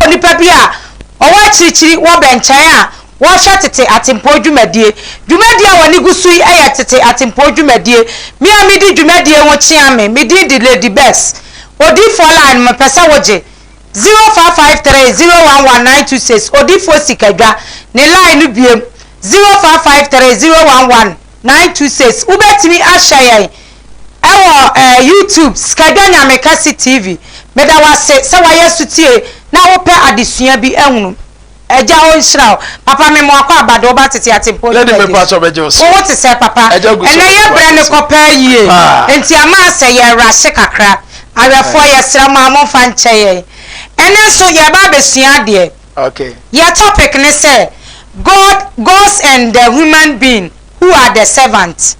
Onipa bi a ɔwɔ akyirikyiri wɔ bɛnkyɛn a wɔrehwɛ tete atempɔn dwumadie. Dwumadie a wɔne gu so yi yɛ tete atempɔn dwumadie. Me a medi dwumadie ho kyea me. Me din de Lady Bess. Odiyifoɔ line no mepɛ sɛ wogye. 0553 011 926 Odiyifoɔ Sikadwa ne line no biom 0553 011 926 Wobɛtumi ahyɛ yɛn ɛwɔ eh YouTube Sikadwa Nyamekɛse TV. Meda wo ase sɛ wayɛ sotie na wopɛ adesua bi ahunu. Agya ɔnhyira wo. Papa me mo akɔ aba de wo ba tete atempɔn Lady dwumadie mepa so. kyɛw bɛgye wo so. Wo ho te sɛ papa? Agya gu so Ɛnɛ yɛ wɔ brɛ no ase. kɔ paa yie Paa. nti ama asɛ yɛ rushe kakra. Awɛfoɔ yɛsrɛ mo a momfa nkyɛ yɛn. Ɛnɛ nso yɛreba abɛsua adeɛ. Okay. Yɛ topic ne sɛ God, Gods and the human being who are the servant.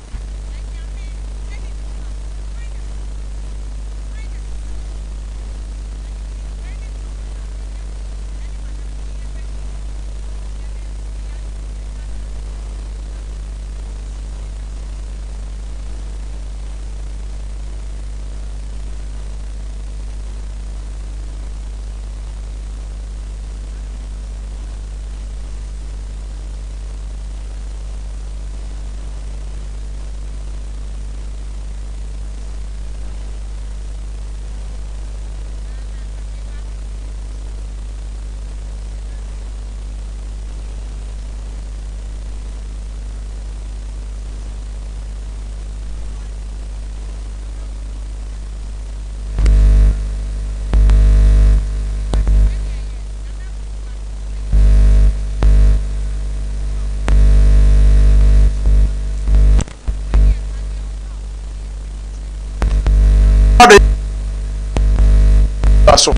So.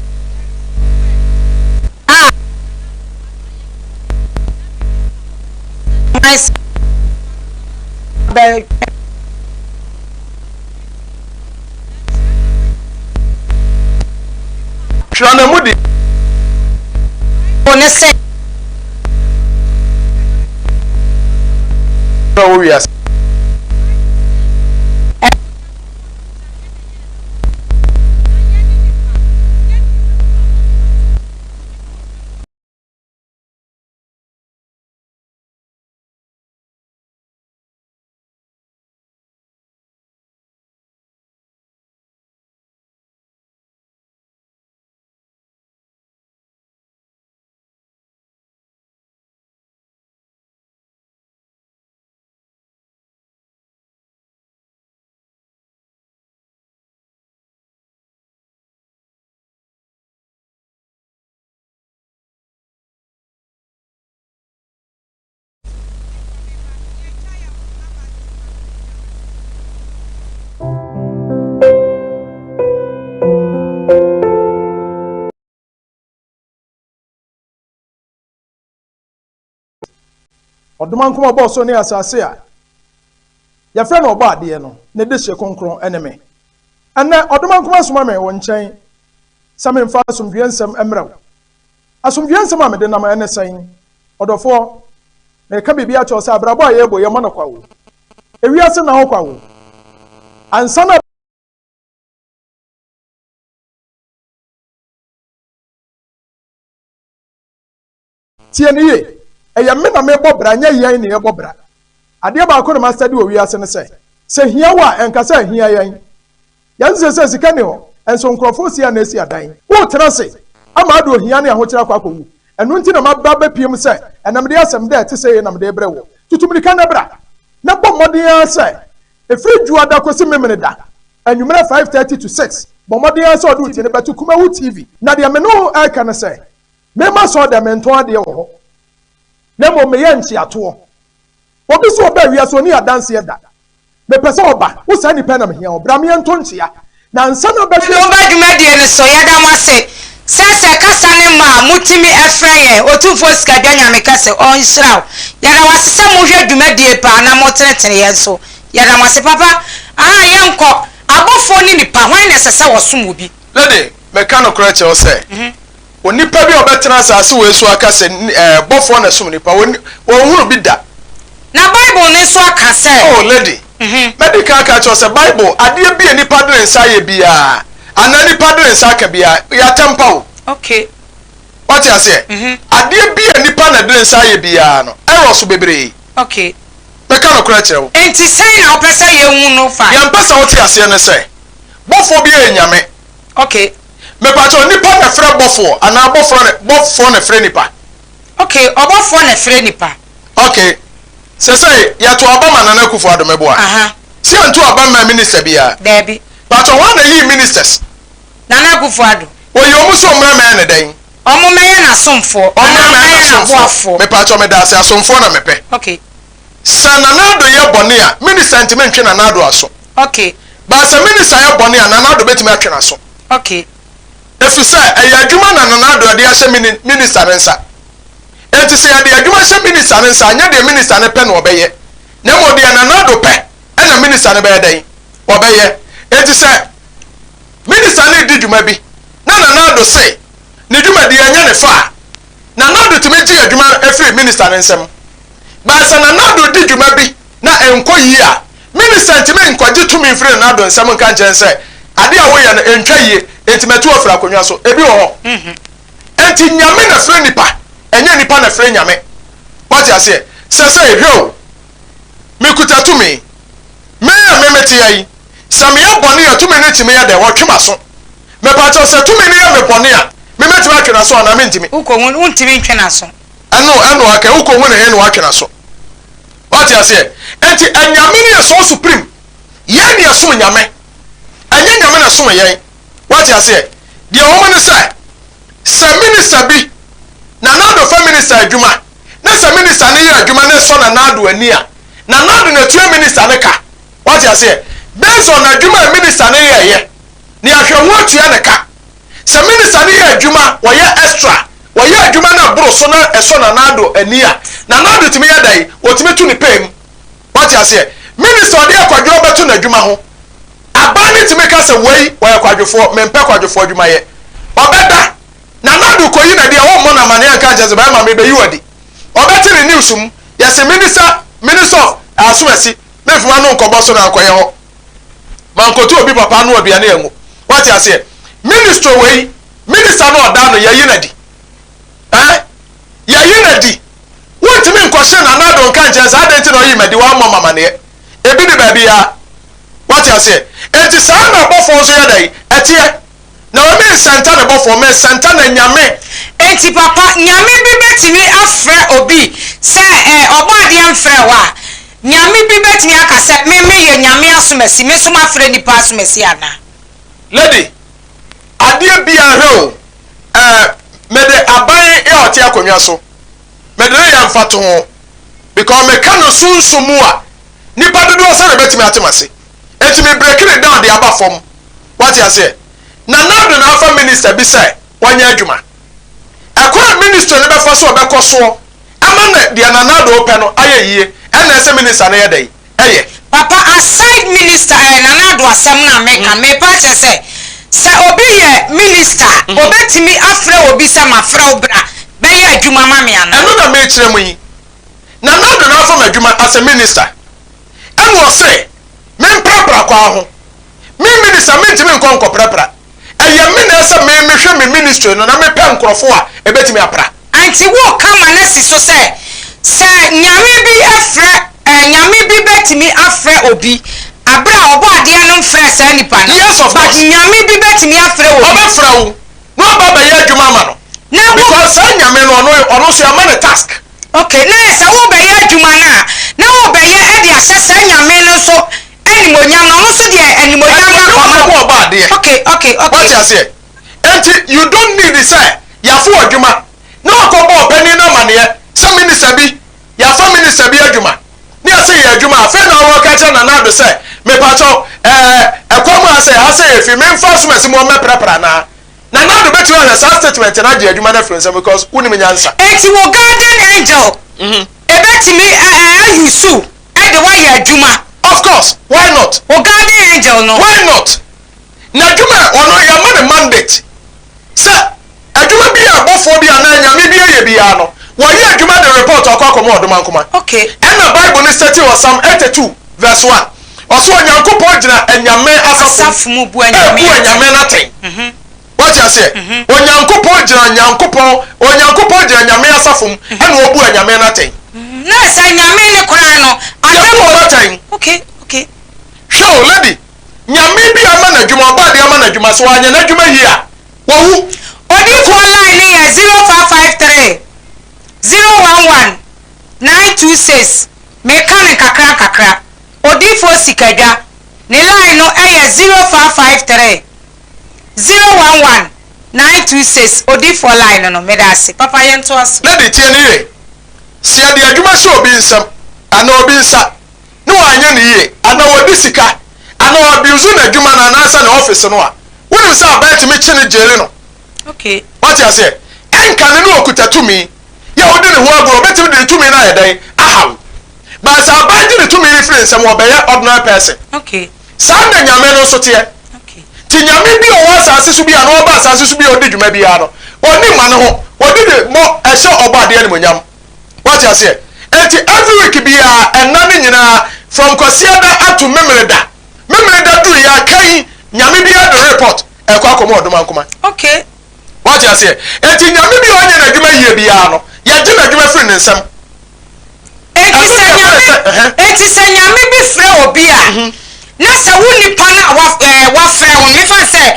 A. Bɛ. Twerɛ na mu de. Ne sɛ. Wɔ wiase. Ɔdomankoma ɔbɔɔ soro ne asase a yɛfrɛ no Ɔbɔadeɛ no, ne dehye kronkron ne me. Ɛnnɛ, Ɔdomankoma soma me wo nkyɛn sɛ memfa asomdwoeɛ nsɛm mmrɛ wo. Asomdwoeɛ nsɛm a mede nam ne sɛn? Ɔdɔfoɔ, mereka biribi akyerɛ wo sɛ abrabɔ a yɛrebɔ yi, ɛmmɔ no kwa o. Ewiase nna hɔ kwa o. Ansa na. Tie no yie, ɛyɛ me na merebɔ bra, ɛnyɛ yɛn na yɛrebɔ bra. Adeɛ baako na masitadi wɔ wiase ne sɛ, sɛ hia wo a, ɛnka sɛ ahia yɛn. Yɛn seesei sika nni hɔ, nso nkurɔfoɔ si a na ɛsi adan. Woretena ase ama ade ohia ne ahokyere akɔ akɔwu. Ɛno nti na maba abɛpue mu sɛ ɛnnɛ mede asɛm dɛ ɛte sei na mede rebrɛ woɔ. Tutu mmirika na bra, na bɔ mmɔden ara sɛ ɛfiri Dwoada kɔsi Memeneda anwummerɛ 5:30 to 6, bɔ mmɔden ara sɛ wode wo ti no bɛto Kumawu TV. Na deɛ me ne wo reka ne sɛ, Me m'asɔre dɛm mentɔn adeɛ wɔ hɔ, na mmom meyɛ nkyeatoɔ. Obi sɛ ɔbaa wiase ɔnni adanseɛ da. Mepɛ sɛ ɔba, wo saa nipa yi na mehia wo, bra meɛnto nkyea. Na ansa na bɛhwɛ. Mo ba dwumadie no so, yɛda mo ase sɛ sɛ kasa no mma a motumi frɛ yɛn. Otumfoɔ Sikadwa Nyame kɛse ɔnhyira wo. Yɛda wo ase sɛ mohwɛ dwumadie paa na motenetene yɛn so. Yɛda mo ase papa. Ahaa yɛnkɔ. Abɔfoɔ ne nipa, hwan na ɛsɛ sɛ wɔsom obi? Lady, meka nokorɛ kyerɛ wo sɛ, Onipa bi a ɔbɛtena asase wei so aka sɛ ɛɛ bɔfoɔ na ɛsom nipa, wɔn wɔnhunu bi da. Na Bible no nso aka sɛ. Oh, lady, mɛdi kan aka akyerɛ wo sɛ Bible, adeɛ bi a nipa de ne nsa ayɛ biara, anaa nipa de ne nsa aka biara, yɛ atɛmpa o. Okay. Wate aseɛ? Adeɛ bi a nipa na ɛde ne nsa ayɛ biara no, error so bebree. Okay. Mɛka nokorɛ akyerɛ wo. Enti sɛn na wopɛ sɛ yɛhu no fa? Deɛ mpɛ sɛ wote aseɛ ne sɛ, bɔfoɔ biara yɛ Nyame. Okay. Mepakyɛw, nipa na ɛfrɛ bɔfoɔ anaa bɔfoɔ na bɔfoɔ na ɛfrɛ nipa? Okay, ɔbɔfoɔ na ɛfrɛ nipa. Okay. Sɛsɛi, yɛto aba ma Nana Akufo Addo meboa? Aha. Sɛ yɛnto aba mmaa minister biara? Daabi. Pakyɛw, hwan na ɛyii ministers? Nana Akufo Addo. Wɔyi wɔn sɛ wɔmmra mmɛyɛ ne dɛn? Wɔmmɛyɛ n'asomfoɔ Wɔmmra anaa mmɛyɛ mmɛyɛ n'asomfoɔ. n'aboafoɔ. Mepakyɛw, meda ase, asomfoɔ na mepɛ. Okay. Sɛ Nana Addo yɛ bɔne a, minister ntumi ntwe Nana Addo aso. Okay. But sɛ minister yɛ bɔne a, Nana Addo bɛtumi atwe n'aso. Okay. Efisɛ ɛyɛ adwuma na Nana Addo de ahyɛ mini minister no nsa. Enti sɛ yɛde adwuma hyɛ minister no nsa a, nyɛ deɛ minister no pɛ na ɔbɛyɛ, na mmom deɛ Nana Addo pɛ na minister no bɛyɛ dɛn? Ɔbɛyɛ. Enti sɛ minister no redi dwuma bi na Nana Addo se ne dwumadie ɛnyɛ ne fɛ a, Nana Addo tumi gye adwuma no firi minister no nsam. But sɛ Nana Addo di dwuma bi na ɛnkɔ yie a, minister ntumi nkɔgye tumi mfiri Nana Addo nsam nka nkyerɛ no sɛ adeɛ a woyɛ no ɛntwa yie, enti matu wo afiri akonnwa so. Ebi wɔ hɔ. Enti Nyame na frɛ nipa, ɛnyɛ nipa na frɛ Nyame. Wate aseɛ? Sɛsɛi, hwɛ o, mekuta tumi. Me a me mete ha yi, sɛ meyɛ bɔne a, tumi no tumi yɛ dɛn? Ɔtwe m'aso. Mepakyɛw, sɛ tumi no yɛ me bɔne a, me mɛtumi atwe n'aso anaa mentumi? Wokɔhu no, wontumi ntwe n'aso. Ɛno, ɛno aka, wokɔhu no he na woatwe n'aso. Wate aseɛ? Enti Anyame no yɛ so supreme. Yɛn ne yɛsom Nyame. Ɛnyɛ Nyame na ɛsom yɛn. Wate aseɛ? Deɛ ɛwɔ mu ne sɛ, sɛ minister bi, Nana Addo fa minister adwuma, na sɛ minister no yɛ adwuma na ɛsɔ Nana Addo ani a, Nana Addo na ɛtua minister no ka. Wate aseɛ? Based on adwuma a minister no yɛɛyɛ, na yɛahwɛ ho atua no ka. Sɛ minister no yɛ adwuma, ɔyɛ extra, ɔyɛ adwuma na ɛboro so na ɛsɔ Nana Addo ani a, Nana Addo tumi yɛ dɛn? Ɔtumi tu ne pay mu. Wate aseɛ? Minister a ɔde akwadworɔ bɛto n'adwuma ho, aban no tumi ka sɛ wei ɔyɛ kwadwofoɔ, mempɛ kwadwofoɔ adwumayɛ. Ɔbɛda, Nana Addo kɔyi no adi a, ɔmmɔ no amaneɛ nka nkyerɛ sɛ bɛrima merebɛyi wo adi. Ɔbɛte ne news mu, yɛse minister, minister of Asomasi, memfa m'ano nkɔbɔ so na ankɔyɛ hɔ. Mankoto obi papa ano aduane angu. Wate aseɛ? Minister wei, minister no ɔda no, yɛyi no adi. Eh? Yɛyi no adi. Wontumi nkɔhyɛ Nana Addo nka nkyerɛ sɛ adɛn nti na ɔyii m'adi, wammɔ m'amaneɛ. Ebi ne baabi a. Wate aseɛ? Enti saa na abɔfoɔ nso yɛ dɛn? Ɛteɛ. Na wei mensɛnta ne bɔfoɔ, mesɛnta na Nyame. Enti papa, Nyame bi bɛtumi afrɛ obi sɛ eh, Ɔbɔadeɛ mfrɛ wo a, Nyame bi bɛtumi aka sɛ me meyɛ Nyame asomasi, me nso mafrɛ nnipa asomasi anaa? Lady, adeɛ biara hwɛ o, eh, mede aban a ɔte akonnwa so, mede no yɛ mfatoho, because meka no sunsum mu a, nnipa dodoɔ sɛn na ɛbɛtumi ate m'ase? Enti me break no down de aba fam. Wate aseɛ? Nana Addo na afa minister bi sɛ ɔnyɛ adwuma. Ɛkwan a ministry no bɛfa so a ɛbɛkɔ soɔ ama no deɛ Nana Addo pɛ no ayɛ yie ɛna ɛsɛ minister no yɛ dɛn? Ɛyɛ. Papa aside minister eh Nana Addo asɛm no a meka no mepa akyerɛ sɛ sɛ obi yɛ minister a obetumi afrɛ obi sɛ mafrɛ wo bra bɛyɛ adwuma ma me anaa? Ɛno na mekyerɛ mo yi. Nana Addo na afa m'adwuma as a minister ɛna ɔse memprapra kwaa ho. Me minister mentumi nkɔ nkɔprapra. Ɛyɛ me na ɛsɛ me mehwɛ me ministry no na mepɛ nkorɔfoɔ a ɛbɛtumi apra. Anti wo ka ma no asi so sɛ, sɛ Nyame bi frɛ eh, Nyame bi bɛtumi afrɛ obi aberɛ a Ɔbɔadeɛ no mfrɛɛ saa nipa no, Yes of but course. Nyame bi bɛtumi afrɛ obi. Ɔbɛfrɛ wo na waba abɛyɛ adwuma ama no. Na wo. Because saa Nyame no ɔno ɔno nso yɛama no task. Ok, na yɛ sɛ worebɛyɛ adwuma no a, na worebɛyɛ de ahyɛ saa Nyame no nso animuonyam na ɔno nso deɛ animuonyam no akɔma Animuonyam wo. akɔma Ɔbɔadeɛ. Ok, ok, ok. Wate aseɛ? Enti you don't need sɛ yɛafa wo adwuma na wakɔbɔ ɔpanin no amaneɛ sɛ minister bi, yɛafa minister bi adwuma ne yɛse yɛ adwuma afei na wɔreka akyerɛ Nana Addo sɛ mepakyɛw ɛɛ ɛkwan mu ha sɛ ha sɛ yɛfi memfa asomasi mu ɔmmɛprapra anaa? Nana Addo bɛtumi ahwɛ saa statement no agye adwuma no afiri wo nsam because wonim nyansa. Enti wo guardian angel ɛbɛtumi ɛɛ a use wo de woayɛ adwuma. Of course, why not? Wo guardian angel no. Why not? N'adwuma a ɔno yɛama no mandate sɛ adwuma bi a bɔfoɔ bi anaa nyame bi ayɛ biara no, wɔyɛ adwuma de report akɔ akɔma ɔdomankoma. Okay. Ɛna Bible no state wɔ Psalm 82 verse 1, ɔse Onyankopɔn gyina anyame asafo Asafo mu bu anyame ɛbu atɛn. anyame no atɛn. Wate aseɛ? Onyankopɔn gyina Nyankopɔn, Onyankopɔn gyina Nyame asafo mu ɛna ɔbu anyame no atɛn. Na sɛ Nyame no koraa no, Yɛbu atemmuo. wɔn atɛn. Okay, okay. Hwɛ o, lady, Nyame bi ama no adwuma, ɔbaa deɛ ama no adwuma, sɛ wanyɛ n'adwuma yie a, wawu. Odiyifoɔ line no yɛ 0553 011 926, meka no nkakra nkakra. Odiyifoɔ Sikadwa, ne line no yɛ 0553 011 926, Odiyifoɔ line no no. Meda ase. Papa yɛntoa so. Lady, tie no yie. Sɛ yɛde adwuma hyɛ obi nsam anaa obi nsa na wanyɛ no yie anaa ɔdi sika anaa ɔ abuse n'adwuma no anaasɛ ne office no a, wonim sɛ aban tumi kye no jaili no. Okay. Wate aseɛ? Ɛnka no ne ɔkuta tumi yɛ a ɔdi ne ho agorɔ, ɔbɛtumi de ne tumi no ayɛ dɛn? Aha wo. But sɛ aban gye ne tumi no firi ne nsam a, ɔbɛyɛ ordinary person. Okay. Saa na Nyame no nso teɛ. Okay. Nti Nyame bi a ɔwɔ asase so bi anaa ɔba asase so bi a ɔdi dwuma biara no, ɔnni mma ne ho, ɔdi de mɔ ɛhyɛ ɔbɔadeɛ animuonyam. Wate aseɛ? Enti every week biara, ɛnna no nyinaa, from Kwasiada up to Memeneda, Memeneda duru yɛ a, kan Nyame biara de report ɛkɔ akɔma Ɔdomankoma. Okay. Wate aseɛ? Enti Nyame bi a ɔnyɛ n'adwuma yie biara no, yɛgye n'adwuma firi ne nsam. Enti Ɛno sɛ na yɛfrɛ Nyame, sɛ, ɛhɛ. enti sɛ Nyame bi frɛ obi a, na sɛ wo nipa no a wa, ɛɛ, wafrɛ wo no, mefa no sɛ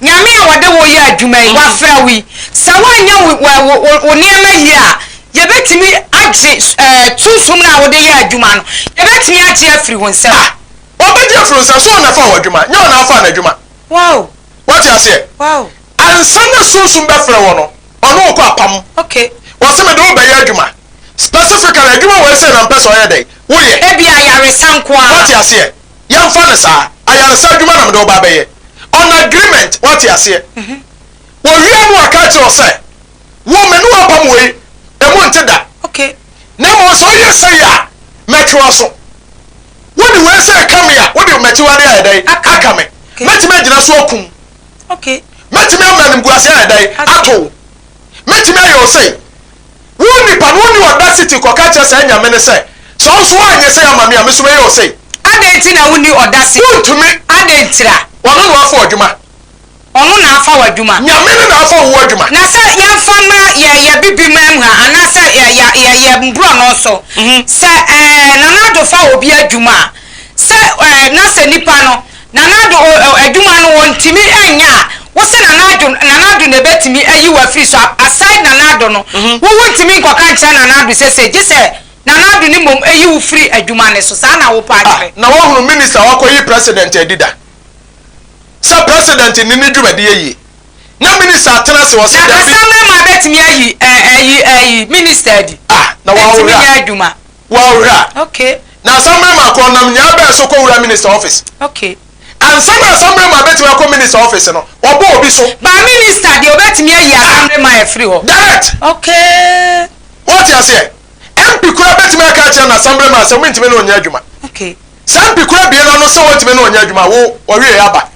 Nyame a wɔde wo yɛ adwuma yi, wafrɛ wo yi, sɛ woanyɛ wo, wo, wo, wo nneɛma yie a, yɛbɛtumi agye, ɛɛ, sunsum no a wode yɛ adwuma no, yɛbɛtumi agye afiri wo nsam. Ah, ɔbɛgye afiri wo nsam, sɛ ɔna ɛfaa w'adwuma, nyɛ ɔna afaa n'adwuma. Wow. Wate aseɛ? Wow. Ansa na sunsum bɛfrɛ wo no, ɔne wo kɔ apam. Okay. Ɔse mede wo bɛyɛ adwuma. Specifically, adwuma wei sei na mpɛ sɛ ɔyɛ dɛn? Woyɛ. Ebia ayaresa nko ara. Wate aseɛ? Yɛmfa no saa. Ayaresa adwuma na mede wo ba abɛyɛ. On agreement, wate aseɛ? Wɔwie no aka akyerɛ wo sɛ, wo me ne wo apam wei, emu nte da. Okay. Na mmom sɛ woyɛ sei a, mɛtwe w'aso. Wode wei sei ka me a, wode m'akyiwadeɛ ayɛ dɛn? Aka me. Mɛtumi agyina so akum. Okay. Mɛtumi ama animguaseɛ ayɛ dɛn? Ato wo. Mɛtumi ayɛ wo sei. Wo nipa no, wonni audacity kɔka kyerɛ saa nyame no sɛ, sɛ wo nso woanyɛ sei ama me a, me nso mɛyɛ wo sei. Adɛn nti na wonni audacity? Wontumi. Adɛn ntira? Ɔno na wafa w'adwuma. Ɔno na afa w'adwuma. Nyame no na afa wo adwuma. Na sɛ yɛmfa mmra yɛ yɛ Abibiman mu ha anaasɛ yɛ yɛ yɛ yɛ mborɔno so, sɛ ɛɛ Nana Addo fa obi adwuma a, sɛ ɛɛ na sɛ nipa no Nana Addo o o adwuma no ɔntumi nyɛ a, wo se Nana Addo Nana Addo na ɛbɛtumi ayi wo afiri so a, aside Nana Addo no, wo wontumi nkɔka nkyerɛ Nana Addo sɛsei gye sɛ Nana Addo no mmom yi wo firi adwuma no so, saa na wopɛ Ah, akyerɛ? na woahunu minister a wakɔyi president adi da? Sɛ president nni ne dwumadie yie, na minister atena ase ɔse Na dabi. Assemblyman bɛtumi ayi ɛ ayi ayi minister adi? Ah, na Ɛntumi woahwɛ nyɛ a, adwuma. woahwɛ a. Okay. Na Assemblyman korɔ ɔnam nyaa bɛn so kɔwura minister office? Okay. Ansa na Assemblyman bɛtumi akɔ minister office no, wɔbɔ obi so. Ba minister deɛ ɔbɛtumi ayi Assemblyman afiri hɔ. Direct. Okay. Wote aseɛ? MP koraa bɛtumi aka akyerɛ n'Assemblyman sɛ mentumi ne wo nyɛ adwuma. Okay. Sɛ MP koraa bue n'ano sɛ wɔntumi ne wo nyɛ adwuma a, wo, wɔweɛ aba.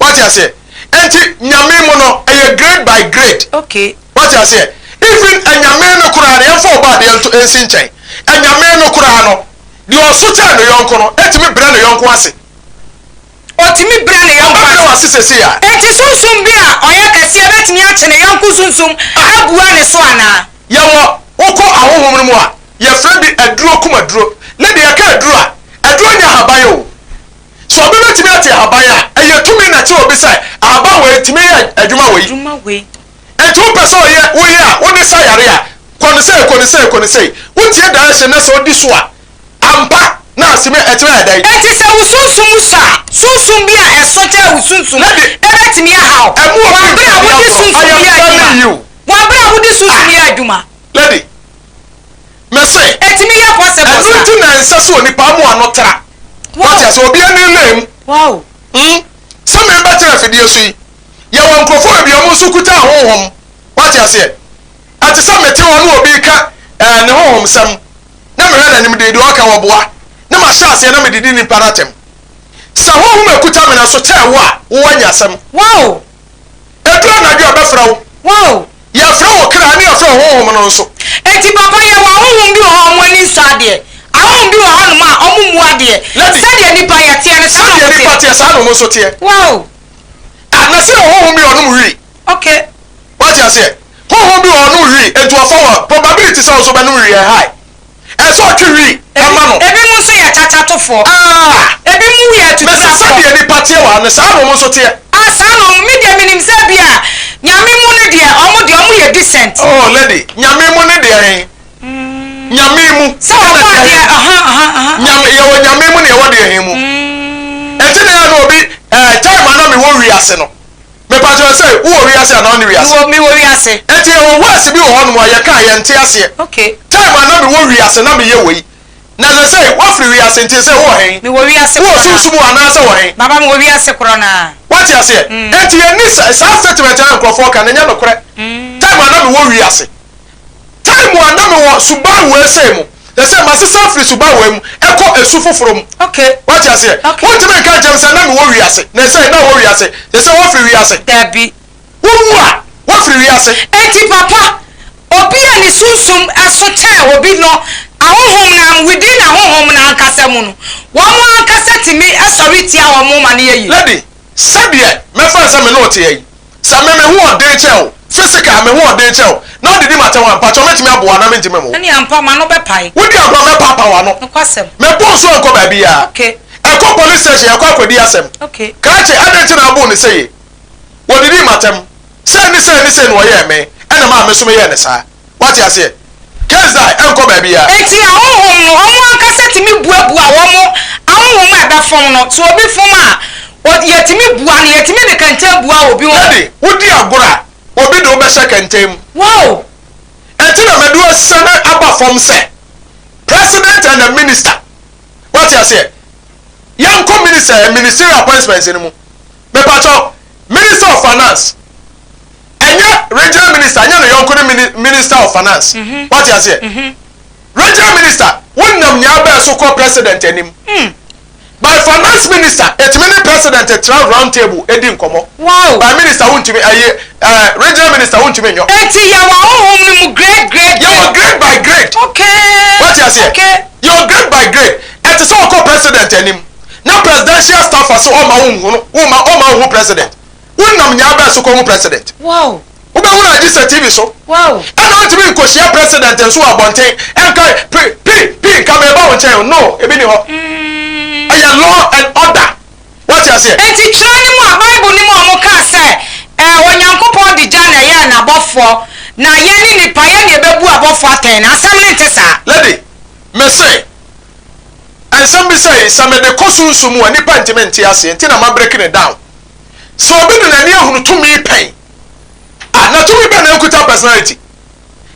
Woate aseɛ? Enti, Nyame mu no, ɛyɛ grade by grade. Okay. Woate aseɛ? Even anyame no koraa no, yɛmfa ɔbɔadeɛ nto nsi nkyɛn. Anyame no koraa no, deɛ ɔso kyɛn ne yɔnko no, tumi brɛ ne yɔnko ase. Ɔtumi brɛ ne yɔnko Ɔbɛbrɛ ase. wo ase seesei a. Enti sunsum bi a ɔyɛ kɛseɛ bɛtumi akye ne yɔnko sunsum abua ne so anaa? Yɛwɔ, wokɔ ahonhom no mu a, yɛfrɛ bi aduro kum aduro. Ne deɛ yɛka aduro a, aduro nyɛ ahaban o. Sɛ obi bɛtumi ate ahaban a, ɛyɛ tumi na ɛkyerɛ obi sɛ ahaban wei tumi yɛ adwuma wei. Adwuma wei. Enti wopɛ sɛ ɔyɛ, woyɛ a, wode sa yare a, kɔ no sei, kɔ no sei, kɔ no sei. Wotie direction na sɛ wodi so a, ampa na asemi ɛtumi ayɛ dɛn? Enti sɛ wo sunsum sɔ a, sunsum bi a ɛso kyɛn wo sunsum Lady, bɛtumi ahaw ɛmu wɔ obi bere a mfa wode agorɔ. sunsum I am yɛ telling adwuma. you. Wɔ bere a wode sunsum Ah. yɛ adwuma. Lady, mese. Ɛtumi yɛ possible Ɛno saa. nti na ɛnsɛ sɛ onipa amoa no tra. Wow. Wate ase, obi ani lame. Wow. Hmm? Sɛ mebɛtena afidie so yi, yɛwɔ nkurɔfoɔ bebree a wɔn nso kuta ahonhom. Wate aseɛ? Ɛte sɛ mete hɔ na obi reka ɛɛ ne honhomsɛm, na mehwɛ n'anim de, deɛ ɔreka wɔboa, na mahyɛ aseɛ na medidi nipa no atɛm. Sɛ honhom a ɛkuta me no so kyɛɛ wo a, wo woanya asɛm. Wow! Ɛduru anadwo a, ɛbɛfrɛ wo. Wow! Yɛfrɛ wo kra ne yɛfrɛ wo honhom no nso. Enti papa yɛwɔ ahonhom bi wɔ hɔ a wɔn ani nsɔ adeɛ. Ahonhom bi wɔ hɔnom a wɔn mmu adeɛ. Lady, Sɛdeɛ nnipa yɛteɛ no saa na sɛdeɛ wɔn nnipa teɛ. teɛ saa na wɔn nso teɛ. Wow! Ah, na sɛ yɛwɔ honhom bi a ɔnom wii. Okay. Wate aseɛ? aseɛ? Honhom bi wɔ hɔ ɔnom wii, enti ɔfa wɔ probability sɛ wo nso wobɛnom wii yɛ high. Ɛsɛ sɛ ɔtwe wii ma no. Ebinom nso yɛ kyakyatofoɔ. Ah! Ebinom yɛ Mese atuturafoɔ. sɛdeɛ nnipa teɛ wɔ ha no, saa na wɔn nso teɛ. Ah, saa na wɔn, me deɛ menim sɛ ebia Nyame mu no deɛ, wɔn deɛ wɔn yɛ decent. Oh lady, Nyame mu no deɛ he? Nyame mu Sɛ wɔbɔ ɛna deɛ adeɛ, he? aha, aha, aha. Nyame, yɛwɔ Nyame mu na yɛwɔ deɛ he mu. Ɛnti na ɛyɛ a na obi, eh, time a na mewɔ wiase no, Mepakyɛw sɛ wowɔ wiase anaa wonni wiase? Mewɔ mewɔ wiase. Enti yɛwɔ verse bi wɔ hɔnom a yɛka a yɛnte aseɛ. Okay. Time a na mewɔ wiase na meyɛ wei. Na sesei woafiri wiase nti sɛ wowɔ hen? Mewɔ wiase Wowɔ korɔ naa. sunsum mu anaasɛ wɔ hen? Baba mewɔ wiase korɔ naa. Woate aseɛ? Enti yɛnni sa saa statement a nkurɔfoɔ ka no ɛnyɛ nokorɛ. Time a na mewɔ wiase. Time a na mewɔ suban wei sei mu, te sɛ masesa afiri suban wei mu ɛkɔ esu foforɔ mu. Okay. Wate aseɛ? Okay. Wontumi nka nkyɛm sɛ na mewɔ wiase, na ɛsɛ na wɔ wiase, te sɛ woafiri wiase. Dabi. Wowu a, woafiri wiase. Enti papa, obi a ne sunsum so kyɛn obi no, ahonhom no, am within ahonhom no ankasa mu no, wɔn ankasa tumi sɔre tia wɔn ma no yɛ yie. Lady, sɛdeɛ mɛfa no sɛ me ne wo teɛ yi, Sɛ me me ho ɔden kyɛn wo, physical me ho ɔden kyɛn wo, na wode di m'atɛm a, mpakyɛw mɛtumi aboa wo anaa mentumi mmoa wo? Ɛne ampa, m'ano bɛpae. Wodi agorɔ a mɛpaapa w'ano. Nokwasɛm. Mɛbɔ nsu ankɔ baabiara. Okay. Ɛkɔ police station, yɛkɔ akɔdi asɛm. Okay. Krakye, adɛn nti na woboo no sɛie? Wɔdidii m'atɛm. Sei ne sei ne sei na ɔyɛɛ me, ɛna maa me nso meyɛɛ no saa. Wate aseɛ? Case die, ɛnkɔ baabiara. Enti ahonhom no, wɔn ankasa tumi buabua wɔn ahonhom a ɛbɛfom no. Sɛ obi fom a, o, yɛtumi bua no, yɛtumi de kɛntɛn bua obi ho. Daddy, wodi agorɔ a, obi de wo bɛhyɛ kɛntɛn mu. Wow! Enti na mede wo asiane aba fam sɛ President and a Minister. Wate aseɛ? Yɛnkɔ minister and ministerial appointments no mu. Mepakyɛw, Minister of Finance. Ɛnyɛ regional minister nyɛ ne yɔnko ne mini minister of finance wate aseɛ regional minister wonam nyaa bɛɛ so kɔ president anim by finance minister ɛtumi ne president tra round table ɛdi nkɔmɔ Wow. by minister wontumi ɛyi ɛɛ regional minister wontumi nyɔ. Enti yɛwɔ ahonhom no mu grade grade Yɛwɔ grade by grade. Okay. Wate aseɛ? Okay. Yɛwɔ grade by grade. Ɛte sɛ ɔkɔ president anim na presidential staffer so ɔma wo nhunu wo ma ɔma wo hu president. Wonam nyaa bɛn so kɔhu president? Wow. Wobɛhu no agye sɛ TV so. Wow. Ɛna wontumi nkɔhyia president nso wɔ abɔnten ɛnka pi pi pi nka meba wo nkyɛn o. No, ebi ni hɔ. Ɛyɛ law and order. Woate aseɛ? Enti twerɛ no mu a, Bible no mu a wɔkaa sɛ, ɛɛ, Onyankopɔn de gya na ɛyɛɛ n'abɔfoɔ, na yɛne nnipa, yɛn na yɛbɛbu abɔfoɔ atɛn no, asɛm no nte saa. Lady, mese, nsɛm bi sɛi, sɛ mede kɔ sunsum mu a, nnipa ntumi nte aseɛ, nti na ma break no down. Sɛ obi de n'ani ahunu tumi pɛn a, na tumi bɛn na ɛnkuta personality?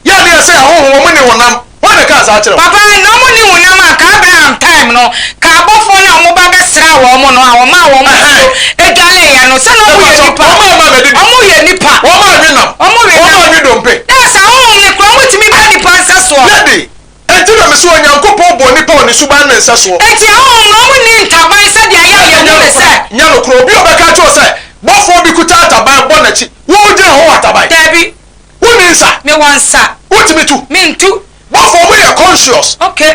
Yɛ a ne yɛ sɛ ahonhom, wɔn nni honam. Hwan na ɛkaa saa kyerɛ wo? Papa, na wɔn nni honam a, nka Abraham time no, nka abɔfoɔ no a wɔn ba bɛsraa wɔn no a wɔmaa wɔn nsuo dwaleeɛ no, sɛ na wɔn yɛ nnipa. Wɔn amma ammɛdidi. Wɔn yɛ nnipa. Wɔn anwe nam. Wɔn we nam. Wɔn anwe dompe. Na sɛ ahonhom no koraa, wɔtumi ba nnipa nsɛsoɔ. Lady, Enti na mese Onyankopɔn bɔɔ nnipa wɔ ne suban ne nsɛsoɔ. Enti ahonhom no, wɔn nni ntaban sɛdeɛ yɛn a yɛhu no sɛ. Nyɛ nokorɛ, obi a ɔbɛka akyerɛ wo sɛ bɔfoɔ bi kuta ataban bɔ n'akyi, wo wogyina hɔ wɔ ataban? Daabi. Wonni nsa? Mewɔ nsa. Wotumi tu? Mentu. Bɔfoɔ, wɔyɛ conscious. Okay.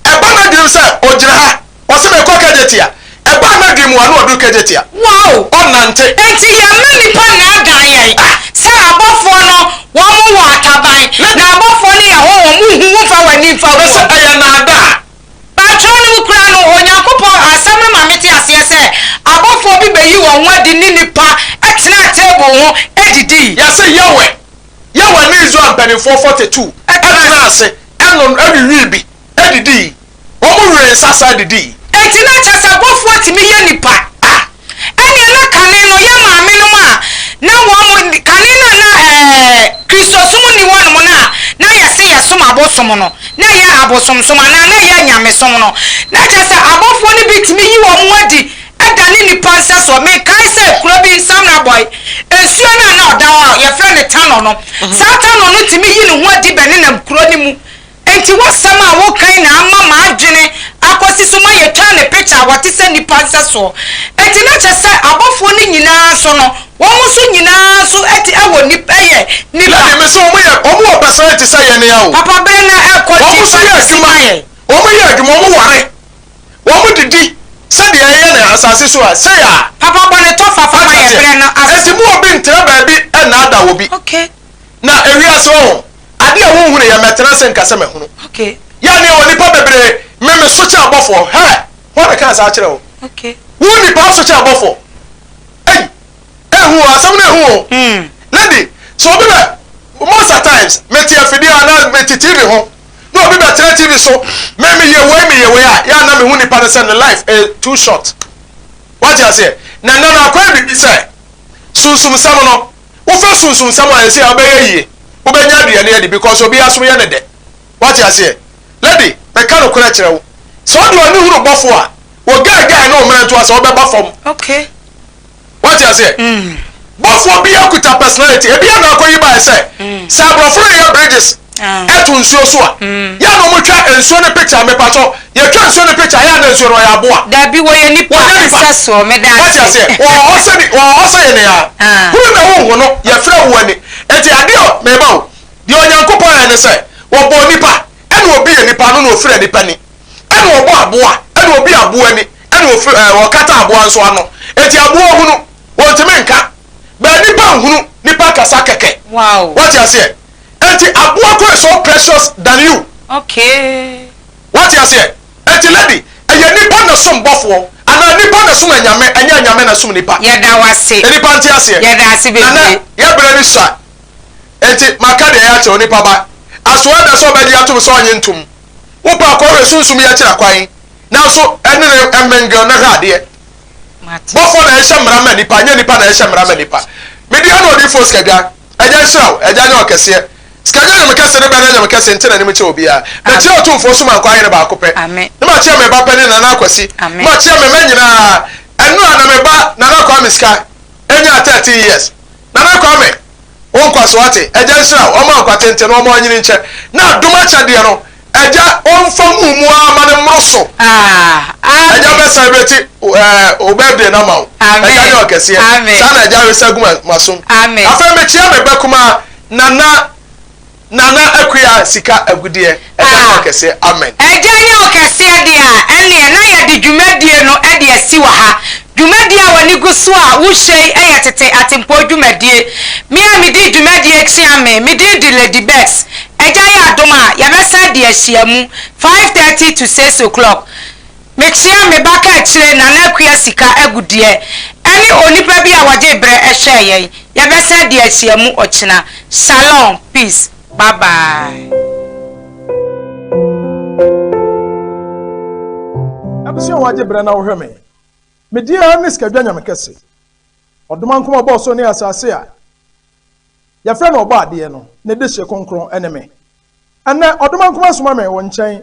Ɛba n'adwenem sɛ ɔgyina ha, ɔse mekɔ Kejetia. Ɛbaa n'adwene mu a na waduru Kejetia. Wow! Ɔnnante. Enti yɛmma nnipa nnaadaa yɛn sɛ abɔfoɔ no wɔn wɔ ataban, na abɔfoɔ no yɛ honhom, wonhu, womfa w'ani mfa hu Mese wɔn. ɛyɛ nnaadaa. Batwerɛ no mu koraa no, Onyankopɔn asɛm no ma mete aseɛ sɛ abɔfoɔ bi bɛyi wɔn ho adi ne nnipa tenaa table ho didii. Yɛse Yahweh, Yahweh ne Israel mpanimfoɔ 42 tenaa ase nom, wiwii bi, didii. Wɔn wee nsa saa didii. Enti na kyerɛ sɛ bɔfoɔ tumi yɛ nipa a, ɛnneɛ na kane no yɛn maamenom a na wɔn, kane no a na ɛɛ Kristosom nni hɔnom no a na yɛse yɛsom abosom no, na ɛyɛ abosomsom anaa na ɛyɛ anyamesom no, na kyerɛ sɛ abɔfoɔ no bi tumi yi wɔn ho adi dane nnipa nsɛsoɔ. Mekae sɛ kuro bi, Samrabɔe, nsuo no a na ɔda hɔ a yɛfrɛ no Tanɔ no, saa Tanɔ no tumi yi ne ho adi bɛnenam kuro no mu. Enti w'asɛm a woka yi na ama m'adwene akɔsi so ma yɛtwaa ne pikya a wɔte sɛ nnipa nsɛsoɔ. Enti na kyerɛ sɛ abɔfoɔ no nyinaa nso no, wɔn nso nyinaa nso te wɔ nnipa, yɛ nnipa. Lady, mese wɔn yɛ, wɔn wɔ personality sɛ yɛn ara o. Papa, bere na ɛrekɔ Wɔn nti, nso fa yɛ sisi adwuma, ma yɛn. wɔn yɛ adwuma, wɔn ware, wɔn didi sɛdeɛ yɛyɛ no asase so a, sei a. Papa, bɔ ne tɔfa fa ma Wate yɛn aseɛ? bere no aso. Enti mo obi ntra baabi nnaadaa obi. Okay. Na ewiase wɔ ho, adeɛ a wonhunu yɛ mɛtena ase nka sɛ mahunu. Okay. Yɛ ne wɔ nipa bebree, me me so kyɛ abɔfoɔ. Hɛ! Hwan na kaa saa kyerɛ wo? Okay. Wo nipa so kyɛ abɔfoɔ. Ei! Ehu o, asɛm no ehu o. Lady, sɛ obi bɛ, most at times, mete afidie anaa mete TV ho, na obi bɛtena TV so, me meyɛ wei meyɛ wei a, yɛ a na mehu nipa no sɛ ne life is too short. Wate aseɛ? Na nnɛ no akɔyɛ biribi sɛ, sunsumsɛm no, wofa sunsumsɛm a ɛsɛ a wobɛyɛ yie, wobɛnya aduane adi because obi asom yɛ ne dɛ. Wate aseɛ? Lady, meka nokorɛ kyerɛ wo, sɛ wode w'ani hunu bɔfoɔ a, wɔ guy ne wo mmerɛntoa sɛ wobɛba fam. Okay. Wate aseɛ? Bɔfoɔ biara kuta personality. Ebi a na akɔyi baeɛ sɛ, sɛ aborɔfo no yɛ bridges ɛto nsuo so a, yɛ a na wɔtwa nsuo no picture. Mepatɔ, yɛtwa nsuo no picture, yɛ a na nsuo no ɔyɛ aboa. Dabi, wɔyɛ nipa Wɔnyɛ nipa. nsɛsoɔ, meda Wate ase. aseɛ? Wɔwɔ hɔ sɛ ni, wɔwɔ hɔ sɛ yɛn a. Hunu na wonhu no, yɛfrɛ wo ani. Enti adeɛ a, meba o, deɛ Onyankopɔn yɛ ne sɛ, wɔbɔɔ nipa, ɛna ɔbie nipa ano na ɔfira nipa ani. Ɛna ɔbɔ aboa, ɛna obi aboa ani, ɛna ofiri ɛɛ ɔkata aboa nso ano. Eti aboa hunu, wɔntumi nka. Bɛɛ nipa nhunu, nipa kasa kɛkɛ. Wow. Wate aseɛ? Eti aboa koro is so precious than you. Okay. Wate aseɛ? Eti lady, ɛyɛ nipa na som bɔfoɔ, anaa nipa na som anyame, ɛnyɛ anyame na som nipa. Yɛda wo ase. Nipa nte aseɛ. Yɛda ase Nana, bebree. yɛ berɛ no sua. Enti maka deɛ ɛyɛ akyerɛ wo, nipa ba. Asoa da sɛ ɔbɛgye atom sɛ ɔnye ntom. Wopɛ a kɔhwɛ sunsum yi akyira kwan, nanso ɛne no mmingel na hwɛ adeɛ. Bɔfoɔ na ɛhyɛ mmara ma nnipa, ɛnyɛ nnipa na ɛhyɛ mmara ma nnipa. Me deɛ ne odiyifoɔ Sikadwa, Agya nhyira wo, Agya nyɛ ɔkɛseɛ. Sikadwa Nyame kɛse ne bɛ ne Nyame kɛse nte n'anim nkyerɛ obiara. Mekyea Otumfoɔ Sumankwaa Ahene baako pɛ, ne makyea me ba panin Nana Akwasi, ne makyea me mma nyinaa. Ɛnora na me ba Nana Kwame Sika nyaa 13 years. Nana Kwame! Wo nkwa so wate. Agya nhyira wo, ɔma nkwa tenten na ɔma ɔnyini nkyɛ. Na adom akyɛdeɛ no, Agya ɔmfa ngu mu ara ma no mmoro so. Agya bɛ celebrate eh, wo birthday no ama wo. Agya nyɛ ɔkɛseɛ. Saa na Agya resa gu m'asom. Afei mekyea me ba kumaa Nana Nana Akua Sika Agudeɛ. Agya nyɛ ɔkɛseɛ. Amen. Agya nyɛ ɔkɛseɛ deɛ a, ɛnneɛ na yɛde dwumadie no de asi wɔ ha. Dwumadie a w'ani gu so a wohwɛ yi yɛ tete atempɔn dwumadie. Me a medi dwumadie kyea me, me din de Lady Becks. Agya yɛ adom a, yɛbɛsan adi ahyiamu, 5:30 to 6 o'clock. Mekyea me ba kaakyire Nana Akua Sika Agudeɛ ɛne onipa bi a wɔgyee berɛ hwɛɛ yɛn. Yɛbɛsan adi ahyiamu ɔkyena. Shalom, peace, bye bye. Abusua a wɔagye berɛ na wohwɛ me. Me din ara ne Sikadwa Nyame Kɛse. Ɔdomankoma ɔbɔɔ soro ne asase a yɛfrɛ no Ɔbɔadeɛ no, ne dehye kronkron ne me. Ɛnnɛ, Ɔdomankoma asoma me wo nkyɛn.